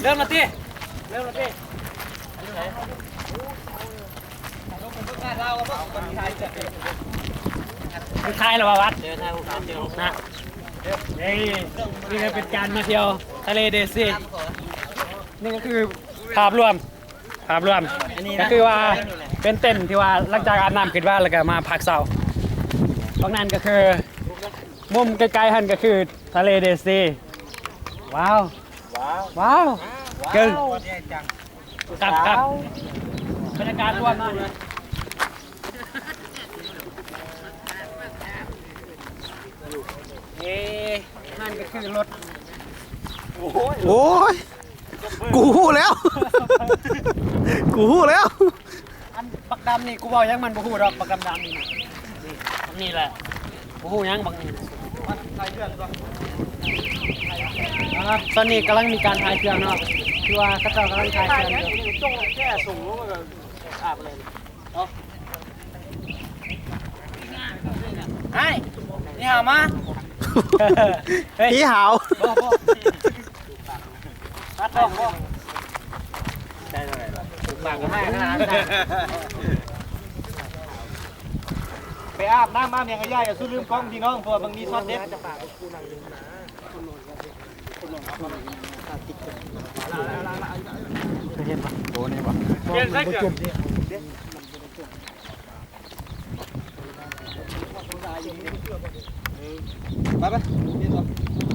ເລີ່ມແລ້ວຕິ ເລີ່ມແລ້ວຕິ ມັນຄາຍແລ້ວວ່າວັດ ນະ ນີ້ ນີ້ກໍເປັນການມາທ່ຽວທະເລເດຊີ ນີ້ກໍຄືພາບລວມ ພາບລວມ ອັນນີ້ນະ ກໍຄືວ່າເປັນເຕັນທີ່ວ່າຫຼັງຈາກອາບນ້ຳຂຶ້ນມາ ແລ້ວກໍມາພັກເຊົາ. ຝັ່ງນັ້ນກໍຄື ມຸມໄກໆຫັ້ນກໍຄືທະເລເດຊີ. ວ້າວ ວ້າວ ວ້າວ ເກິ່ງ ຄັກໆ ບັນຍາກາດລວມເນາະ. ເອ ນັ້ນກໍຄືລົດ ໂອ້ຍ ໂອ້ຍ ກູຮູ້ແລ້ວ ກູຮູ້ແລ້ວ. ອັນບັກດຳນີ້ ກູເວົ້າຫຍັງມັນບໍ່ຮູ້ດອກ ບັກດຳໆນີ້ນະ ນີ້ ບັກນີ້ແຫຼະ ບໍ່ຮູ້ຫຍັງບັກນີ້. ຕອນນີ້ກຳລັງມີການຖ່າຍເຄື່ອງເນາະ ຄືວ່າເຂົາເຈົ້າກຳລັງຖ່າຍເຄື່ອງຢູ່. ອ້າຍ ນີ້ຫາມາ ເຮີ້ຍ ຜີຫາວ ບໍ່ ບໍ່ ຕັດອອກ ບໍ່ ໄດ້ເທົ່າໃດລະ ປາກກໍໃຫ້ຂະໜາດນັ້ນ. ໄປອາບນ້ຳອາບຫຍັງໃຫ້ຍາຍ ຢ່າສູ່ລືມກ້ອງພີ່ນ້ອງ ເພາະວ່າມັນມີຊັອດເດັດ. ເຫັນບໍ່? ໂອ້ ນີ້ບໍ່? ບໍ່ ມັນບໍ່ຈຸ່ມ. ໄປ ໄປ ເຮັດຕໍ່.